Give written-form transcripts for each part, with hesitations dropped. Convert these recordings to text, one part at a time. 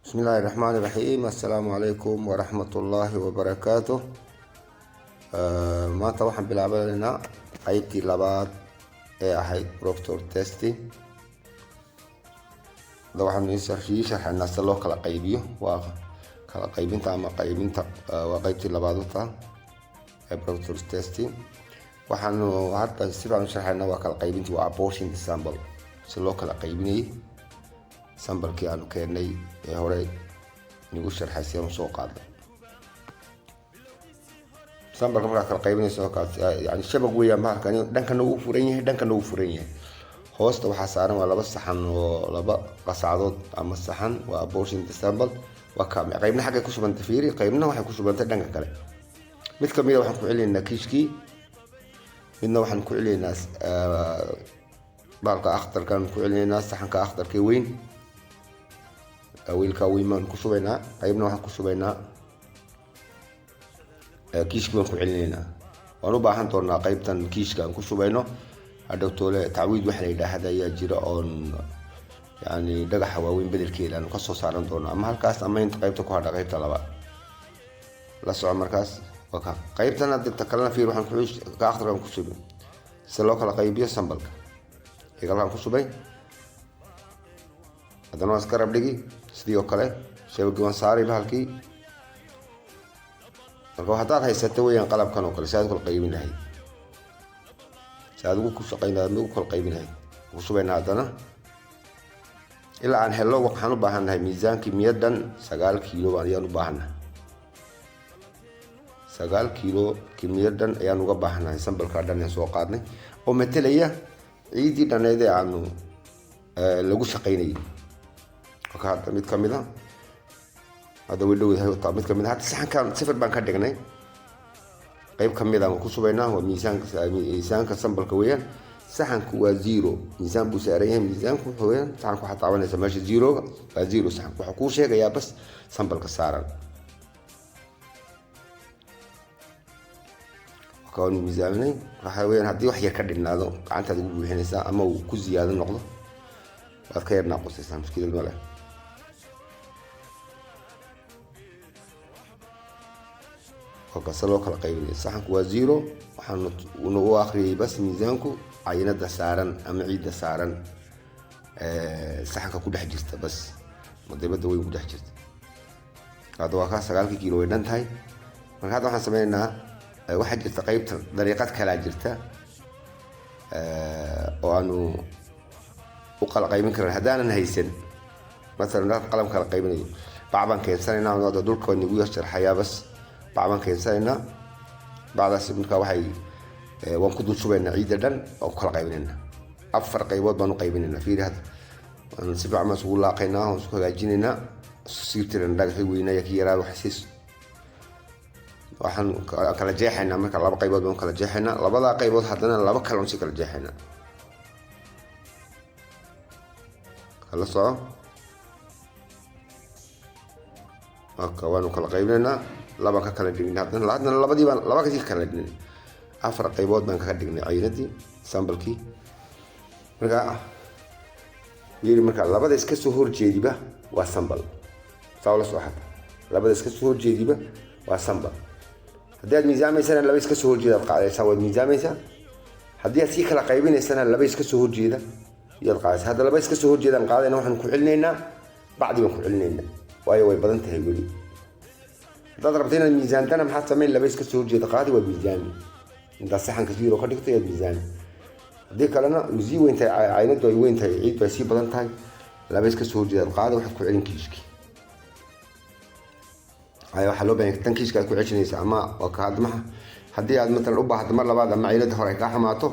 بسم الله الرحمن الرحيم. السلام عليكم ورحمة الله وبركاته. Maanta waxaan bilaabaneynaa qeybtii labaad ee ahayd Proctor test. Hadda waxaan ii sharxaynaa sida loo kala qaybiyo. Waa kala qaybinta ama qaybinta, waa qeybtii labaad uta ee Proctor test. Waxaanu hadda si baan u sharxaynaa waa kala qaybintii, waa apportion sample, si loo kala qaybinayay samplekii aanu keennay ee hore nigu sharxay, si aanu soo qaadnay sampleka. Markaa kala qaybinayso, yani shabag weeyaan bahalkani, dhankana wuu furan yahay, dhankana wuu furan yahay. Hoosta waxaa saaran waa laba saxan oo laba qasacdood ama saxan, waa apportion sample. Waa ka qaybna xaggay ku shubantay, fiiri, qaybna waxay ku shubantay dhanka kale. Mid kamida waxaan ku celinaynaa kiishkii, midna waxaan ku celinaynaa baalka akhtarkaan ku celinaynaa, saxanka akhtarka weyn, wiilka weyn baan ku shubaynaa. Qaybna waxaan ku shubaynaa kiishki baan ku celinaynaa. Waan u baahan doonaa qaybtan kiishka aan ku shubayno hadhow toole. Tacwiid waxa la yidhaahda ayaa jira oon yani dhagaxa waaweyn bedelkeeda aanu kasoo saaran doono, ama halkaas ama inta qaybta ku hadha qaybta labaad la soco. Markaas waa ka qaybtan hadda ta kalena fiir, waxaan ka akhtarkaan ku shubay si loo kala qaybiyo sampleka. Igalkaan ku shubay, haddana waan iska rabdhigi sidii oo kale, shabagii waan saaray bahalkii. Marka haddaad haysato weeyaan qalabkan oo kale, si aad u kala qaybin lahayd, si aad ugu ku shaqayn lahayd, ugu kala qaybin lahayd. Ku shubaynaa haddana ilaa aan hello. Waxaan u baahannahay miisaankii miyadan 9 kiilo ayaan u baahannahay. 9 kiilo kimiyadan ayaan uga baahannahay sampleka dhan ee soo qaadnay oo matelaya ciiddii dhaneyd ee aanu lagu shaqaynayay. Marka hadda mid kamid a hadda way dhowdahay taa mid kamid a. Hadda saxankan sifir baan ka dhignay, qayb kamid a waan ku shubaynaa. Waa miisaanka sampleka weeyaan. Saxanku waa zero, miisaan buu saaran yahay. Miisaanku wuxuu weeyaan saxanku waxaad taabanaysaa meesha zeroga, waa zero. Saxanku wuxuu kuu sheegayaa bas sampleka saaran. Kaanu miisaaminay waxa weeyaan haddii wax yar ka dhinaado gacantaad ugu buuxinaysaa, ama uu ku ziyaado noqdo waad ka yar naaqusaysaa, mushkilad ma leh. Kase loo kala qaybinaya, saxanku waa zero, waxaanu u akhriyay bas miisaanku cayinada saaran ama ciidda saaran saxanka ku dhex jirta, bas madibada weyn ku dhex jirta. Hadda waa kaa 9-kii kiilo way dhan tahay. Marka hadda waxaan sameynaynaa, waxaa jirta qaybta dariiqad kalaa jirta oo aanu u kala qaybin karan haddaanan haysan masalan qalab kala qaybinayo. Bac baan keensanaynaa. Hadda dhulka waa nagu sharxayaa, bas bac baan keensanaynaa. Bacdaas marka waxay waan ku dul shubaynaa ciidda dhan oo ku kala qaybinaynaa. Afar qaybood baan u qaybinaynaa. Fiiri, hadda waan si fiican baan isugu laaqaynaa, waan isku hagaajinaynaa, isku siirtirana dhagaxii weynaya kii yaraa. Wax siis waxaan kala jeexaynaa, marka laba qaybood baan kala jeexaynaa. Labadaa qaybood haddana laba kale on sii kala jeexaynaa. Kala soco, marka waanu kala qaybinaynaa, labaan ka kala dhignay. Haddana labadii baan laba kasii kala dhignay. Afar qaybood baan kaga dhignay caynadii, samplekii. Marka yiri, marka labada iska soo horjeediba waa sample. Saa ula soo xata, labada iska soo horjeediba waa sample. Haddii aad miisaamaysana laba iska soo horjeeda aad qaadaysaa, waad miisaamaysaa. Haddii aad sii kala qaybinaysana laba iska soo horjeeda iyaad qaadaysaa. Hadda laba iska soo horjeedaan qaadayna, waxaan ku celinaynaa bacdi baan ku celinaynaa, waayo way badan tahay weli. Haddaad rabto inaad miisaantana maxaad samayn? Laba iska soo horjeeda qaadi, waad miisaami. Intaad saxanka zero ka dhigto ayaad miisaami. Haddii kalena uu sii weyn tahay caynadu, ay weyn tahay ciiddu, ay sii badan tahay, laba iska soo horjeedaad qaadi, waxaad ku celin kiishkii. Waayo waxaa loo baahan tan kiishka aad ku ceshinaysa ama waa ka hadda maxa. Haddii aad matalan u baahato mar labaad ama caynadii hore ay kaa xumaato,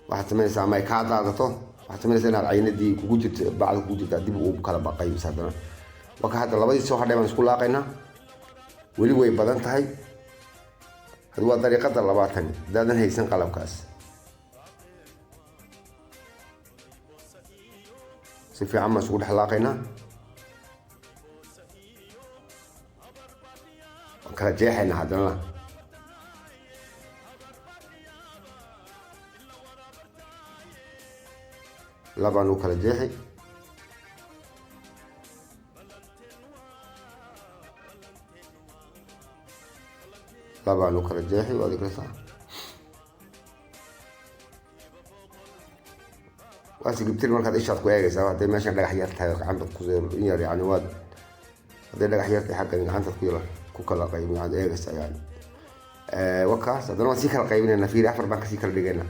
waxaad samaynaysaa, ama ay kaa daadato, waxaad samaynaysaa inaad caynadii kugu jirto bacda kugu jirta dib ugu kala baqaybiso haddana. Waa ka hadda labadii soo hadhay baan isku laaqaynaa, weli way badan tahay. Hadi waa dariiqada labaatan haddaadan haysan qalabkaas. Si fiican baan isugu dhex laaqaynaa, waan kala jeexaynaa haddana. Labaan u kala jeexi. Labaanu kala jeexi, waad igraysaa. Waa sigibtir. Markaad ishaad ku eegaysaa, hadday meeshan dhagax yar tahay gacantaad ku in yar, yani waad, hadday dhagax yar tahay xaggan gacantaad ku yar ku kala qayb, waxaad eegaysaa yani. Wakaas haddana waan sii kala qaybinaynaa. Fiiri, afar baan kasii kala dhigaynaa.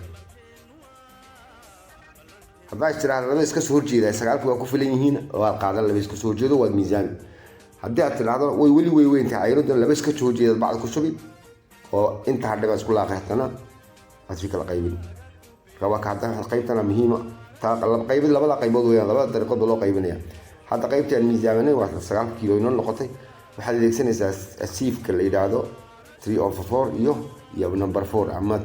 Haddaa istiraahda laba iska soo horjeeda, 9-kii waa ku filan yihiin, waad qaadan laba iska soo horjeedo, waad miisaami. Haddii aad tidhaahdo way weli way weyn tahay aynadan, laba iska soo horjeeda bacda ku shubi oo inta hadhay baa isku laaqay, haddana waad sii kala qaybin. Marka waa ka hadda qaybtana muhiima taa qaybid, labada qaybood weeyaan, labada dariiqood baa loo qaybinaya. Hadda qaybtii aan miisaamanay waa 9 kiilo inoo noqotay. Waxaad adeegsanaysaa sieve-ka la yidhaahdo 3 over 4 iyo number 4 ama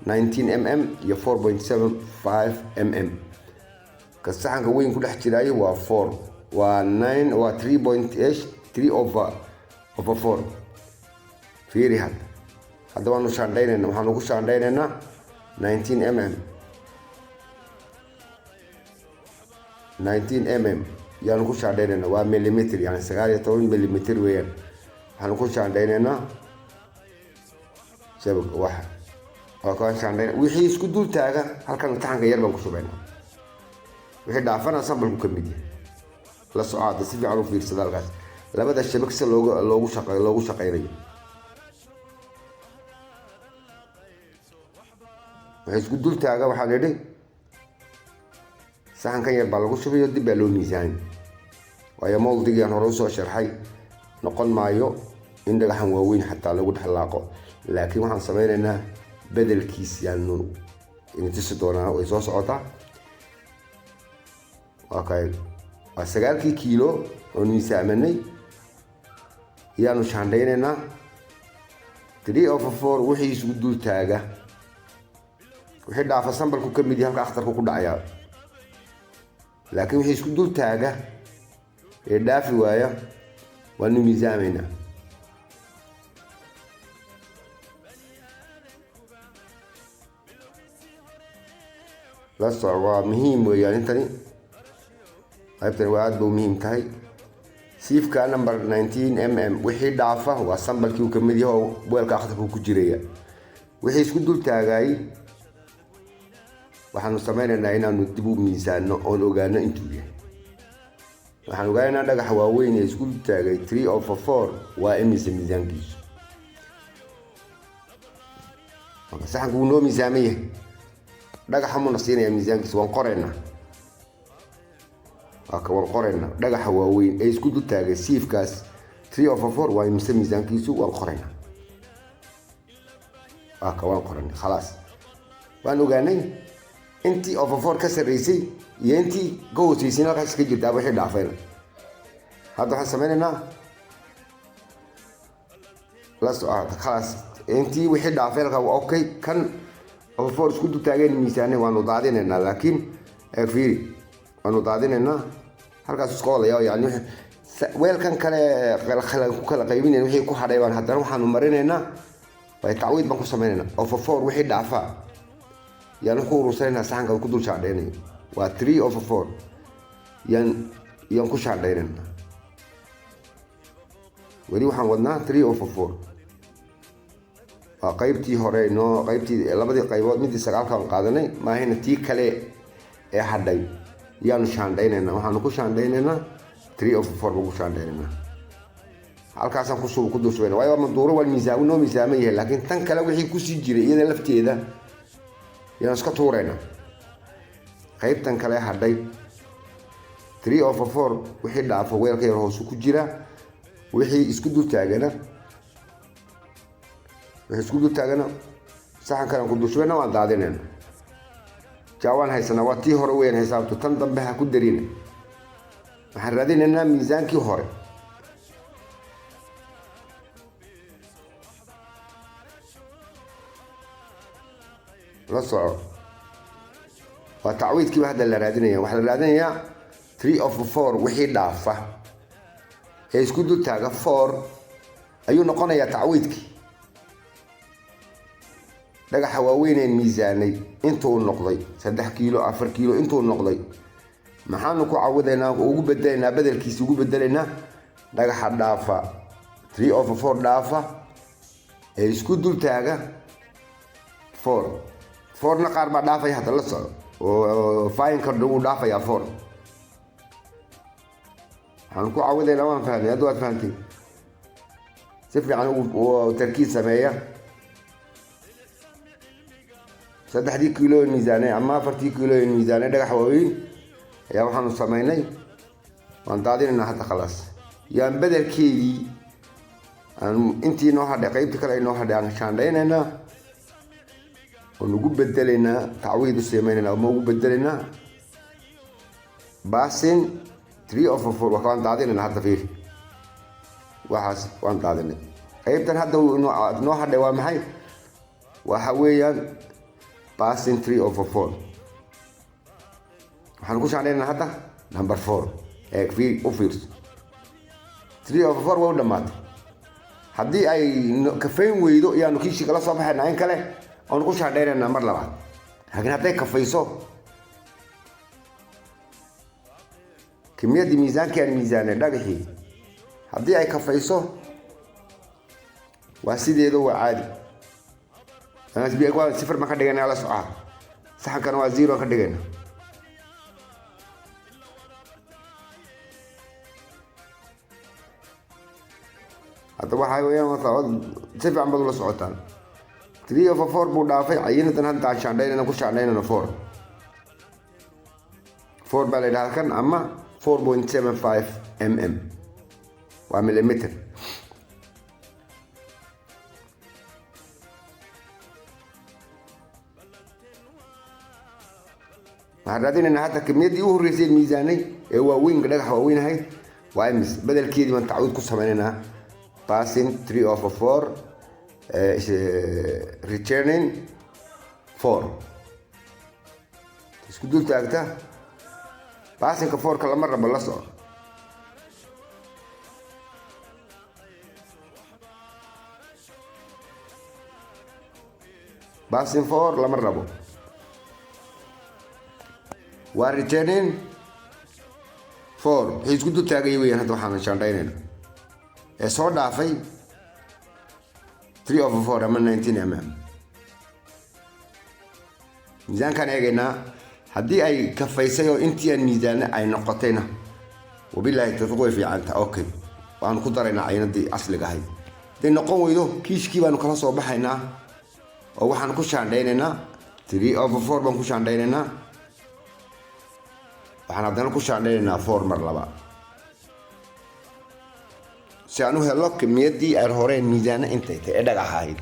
19 mm iyo 4.75 mm. Ka saxanka weyn ku dhex jiraayo waa 4, waa 9, waa 3 point h 3 over 4. Fiiri, hadda waanu shaandhaynayna, waxaanu ku shaandhaynaynaa 19 mm. 19 mm yaanu ku shaandhaynaynaa, waa millimeter, yani 19 millimeter weeyaan. Waxaanu ku shaandhaynaynaa shabag waxa waa kaan shaandhayn. Wixii isku dul taaga halkan taxanka yar baan ku shubaynaa, wixii dhaafana sample-ku ka mid yahay. La soco hadda, si fiican u fiirsada halkaas labada shabag si loogu shaqaynayo. Waxay isku dul taaga, waxaan idhi, saxankan yar baa lagu shubayo, dib baa loo miisaani, waayo mold-igii aan hore usoo sharxay noqon maayo in dhagaxan waaweyn xataa lagu dhex laaqo. Laakiin waxaan sameynaynaa bedelkiis yaanu idin tusi doonaa, way soo socotaa. Waa kay, waa 9-kii kiilo oon miisaamanay yaanu shaandhaynaynaa 3 over 4. Wixii isugu dul taaga, wixii dhaafa sample-ku ka mid yahay, halka akhtarku ku dhacayaa. Laakiin wixii isku dul taaga ee dhaafi waaya waanu miisaamaynaa. La soco, waa muhiim weeyaan intani, qaybtani waa aad ba u muhiim tahay. Sieve-ka number 19 mm wixii dhaafa waa sample-kii uu kamid yahay oo weelka akhtarku ku jiraya. Wixii isku dul taagay waxaanu sameynaynaa inaanu dib u miisaano oon ogaano intuu yahay. Waxaan ogaanaynaa dhagaxa waaweyn ee isku dul taagay 3 over 4 waa imise miisaankiisu. Saxanku wuu noo miisaaman yahay, dhagaxa muuna siinayaa miisaankiisa. Waan qoraynaa, waa ka, waan qoraynaa. Dhagaxa waaweyn ee isku dul taagay sieve-kaas 3 over 4 waa imise miisaankiisu? Waan qoraynaa, waa ka, waan qoranay. Khalaas, waan ogaanay intii over four ka sarreysay iyo intii ka hooseysay halkaas ka jirta wixii dhaafayna. Hadda waxaan sameynaynaa, la soco, khalaas, intii wixii dhaafay halkaa waa okay. Kan over four isku dul taageen miisaanay, waanu daadinaynaa. Laakiin fiiri, waanu daadinaynaa, halkaas iska odaya. Yani weelkan kale ku kala qaybinayn wixii ku hadhay baan haddana waxaanu marinaynaa way tacwiid baan ku sameynaynaa. Over four wixii dhaafaa yaan ku urursanaynaa saxanka ku dul shaandhaynayo, waa 3 over 4 yaan ku shaandhaynaynaa. Weli waxaan wadnaa 3 over 4, waa qaybtii hore noo, qaybtii labadii qaybood, midii 9-ka aan qaadanay maahayna, tii kale ee hadhay yaanu shaandhaynaynaa. Waxaanu ku shaandhaynaynaa 3 over 4 baan ku shaandhaynaynaa, halkaasaan ku dul shubayna, waayo waa maduuro, waa miisaan, noo miisaaman yahay. Laakiin tan kale wixii kusii jiray iyada lafteeda yaan iska tuuraynaa. Qaybtan kale hadhay 3 over 4 wixii dhaafo weelka yar hoosu ku jira. Wixii isku dul taagana saxan kalean ku dul shubayna, waan daadinayna. Jaawaan haysanaa, waa tii hore weyn xisaabtu, tan dambe ha ku darina. Waxaan raadinaynaa miisaankii hore. La soco, waa tacwiidkiiba hadda la raadinaya. Waxaa la raadinayaa 3 of 4 wixii dhaafa ee isku dul taaga four ayuu noqonayaa tacwiidkii. Dhagaxa waaweyneen miisaanay intuu noqday 3 kiilo, 4 kiilo intuu noqday, maxaanu ku cawidaynaa, ugu bedelaynaa, bedelkiisa ugu bedelaynaa? Dhagaxa dhaafa 3 over 4 dhaafa. Ee isku dul taaga 4, 4-na qaar baa dhaafaya hadda, la soco, oo fineka wuu dhaafayaa 4. Waxaan ku cawadaynaa, waan fahmay hadda, waad fahantay si fiican tarkiis sameeya. 3dii kiilo miisaanay ama 4tii kiilo miisaanay dhagax waaweyn ayaa waxaanu samaynay, waan daadinaynaa hadda, khalaas. Yaan bedelkeedii aan intii noo hadhay, qaybtii kale ay noo hadhay, aan shaandhaynaynaa oon ugu bedelaynaa, tacwiid u samaynaynaa ama ugu bedelaynaa passing 3 over 4. Waan daadinaynaa hadda, fiir, waxaas waan daadinay. Qaybtan hadda noo hadhay waa maxay? Waxa weeyaan passing 3 over 4. Waxaan ku shaandhaynaa hadda number 4. Eeg, fiir, u fiirso, 3 over 4 way u dhamaatay. Haddii ay kafayn weydo, yaanu kiishii kala soo baxaynaa in kale oonu ku shaandhaynaynaa mar labaad. Laakiin hadday kafayso kimiyaddii miisaankii aan miisaanay dhagaxii, haddii ay kafayso, waa sideedo, waa caadi. 0 baan ka dhigayna, la socoha. Saxankana waa 0 ka dhigayna. Hadda waxaa weeyaan si fiican baad ula socotaan. 3 over 4 buu dhaafay cayinadan. Hadda aan shaandhaynayna, ku shaandhaynayna 4. 4 baa la yidhahda kan, ama 4.75 mm, waa millimeter. Waxaan raadinaynaa hadda kimiyaddii u horreysay miisaanay ee waaweynka, dhagax waaweyn ahayd, waa imis. Bedelkeedii baan tacwiid ku sameynaynaa, passing 3 over 4, returning 4. Isku dul taagta passingka 4-ka lama rabo, la soco. Passing 4 lama rabo, waa returning 4. Wixii isku dul taagaya weyaan hadda waxaan shaandhaynayna ee soo dhaafay 3 over 4 ama 19 mm. Miisaankaan eegaynaa. Haddii ay kafaysay oo intii aan miisaana ay noqotayna, wabilaahi tawfiiq, way fiicanta, okay, waanu ku daraynaa caynadii asliga ahayd. Hadday noqon weydo, kiishkii baanu kala soo baxaynaa oo waxaan ku shaandhaynaynaa 3 over 4 baan ku shaandhaynaynaa. Waxaan haddana ku shaandhaynaynaa 4 mar laba, si aan u helo kimiyaddii aan horeen miisaana intay tahay ee dhagax ahayd.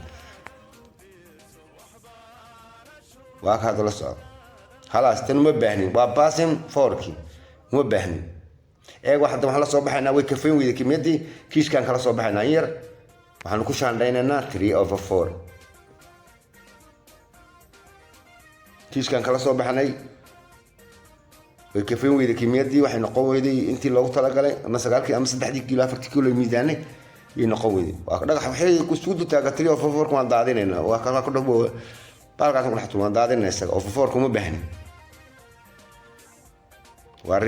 Waa ka hadda, la soco. Khalaas, tan uma baahnin, waa passing 4-kii, uma baahnin. Eeg, hadda waxaan la soo baxaynaa, way kafayn weyday kimiyaddii, kiishkaan kala soo baxaynaa in yar, waxaanu ku shaandhaynaynaa 3 over 4. Kiishkaan kala soo baxnay, way kafayn weyday kimiyaddii, waxay noqon weyday intii loogu talagalay, ama 9kii ama 3dii kiilo, 4tii kiilo miisaanay yay noqon weyday. Waa dhagax waxay isku dutaaga 3 over 4. Waan daadinaynaa, waa kala ku dhabo baalkaas ku dhex waan daadinayna isaga. Over 4 kuma baahnin, waa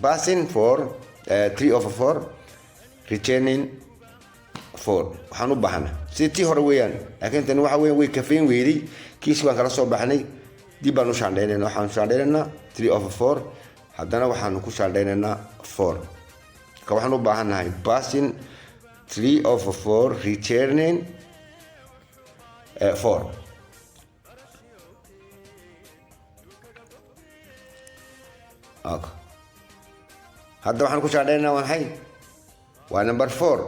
passing 4, 3 over 4, returning 4. Waxaan u baahnaa sidii tii hore weeyaan, laakiin tani waxa weya way kafayn weyday. Kiis baan kala soo baxnay, dib baan u shaandhaynayna. Waxaan shaandhaynaynaa 3 over 4, haddana waxaanu ku shaandhaynaynaa 4. Marka waxaan u baahannahay passing 3 over 4, returning 4. Okay. Hadda waxaan ku shaandhaynaynaa waa maxay? Waa number 4.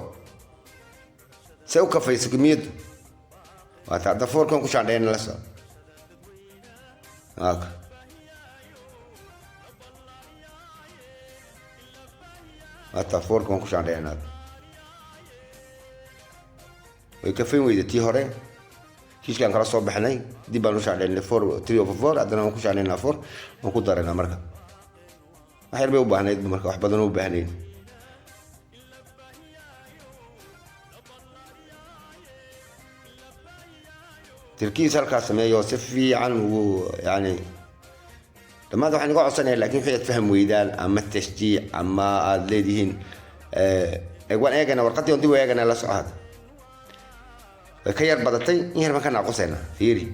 Se u kafayso kimiyaddu, waata hadda 4-kan ku shaandhayna, la soco. Okay. Waata 4-kan ku shaandhaynaa. Way kafayn weyda tii hore, kiiskaan kala soo baxnay, dib baan u shaandhaynay 4, 3 over 4, haddana waan ku shaandhaynaa 4, waan ku daraynaa. Marka wax yar bay u baahnayd, marka wax badan u baahnayn. Tirkiis halkaas sameeyo si fiican ugu yani dhammaanta. Waxaan iga codsanaya, laakiin wixii aad faham weydaan ama tashjiic ama aada leedihiin, waan eegana warqadii on dib u eegana, la soco. Hadda Way ka yar badatay, in yar baan ka naaqusaynaa. Fiiri,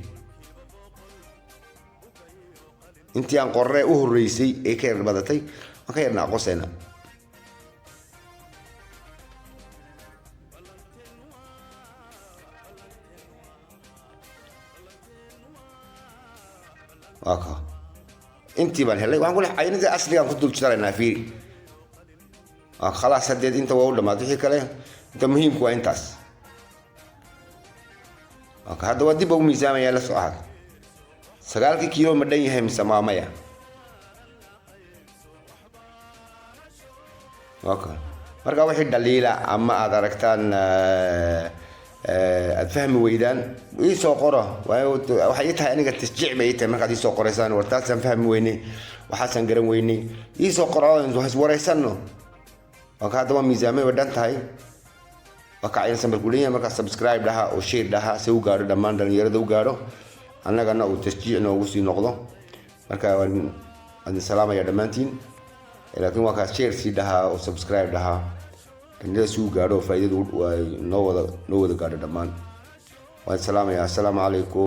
intii aan qorree u horreysay ee ka yar badatay, waan ka yar naaqusaynaa. Waa ka intii baan helay. Waxaan ku leeyahay caynadii asligaan ku dul jaraynaa. Fiiri, waa khalaas. Hadeed inta waa u dhamaatay. Wixii kale inta muhiimku waa intaas. Waa ka hadda waa dib u miisaamaya. La soo ahaad 9-kii kiilo ma dhan yahay mise maamaya? Waa ka marka wixii dhaliila ama aad aragtaan, aad fahmi weydaan, ii soo qoro. Waayo waxay ii tahay aniga tashjiic bay ii tahay markaad ii soo qoraysaan: "War, taasaan fahmi weynay, waxaasaan garan weynay." Ii soo qoro, wax iswareysano. Waa ka haddaba miisaamay, way dhan tahay. Waa ka cayan sambalku leeyahay. Markaa subscribe dhaha oo share dhaha si u gaadho dhammaan dhalinyarada, u gaadho annagana uu tashjiic noogu sii noqdo. Marka waan idin salaamaya dhammaantiin, laakiin waa kaas share sii dhahaa oo subscribe dhahaa dhalinyarada si uu gaadho oo faa'iidadu ay noo wada gaadho dhammaan. Waan salaamaya. Assalaamu calaykum.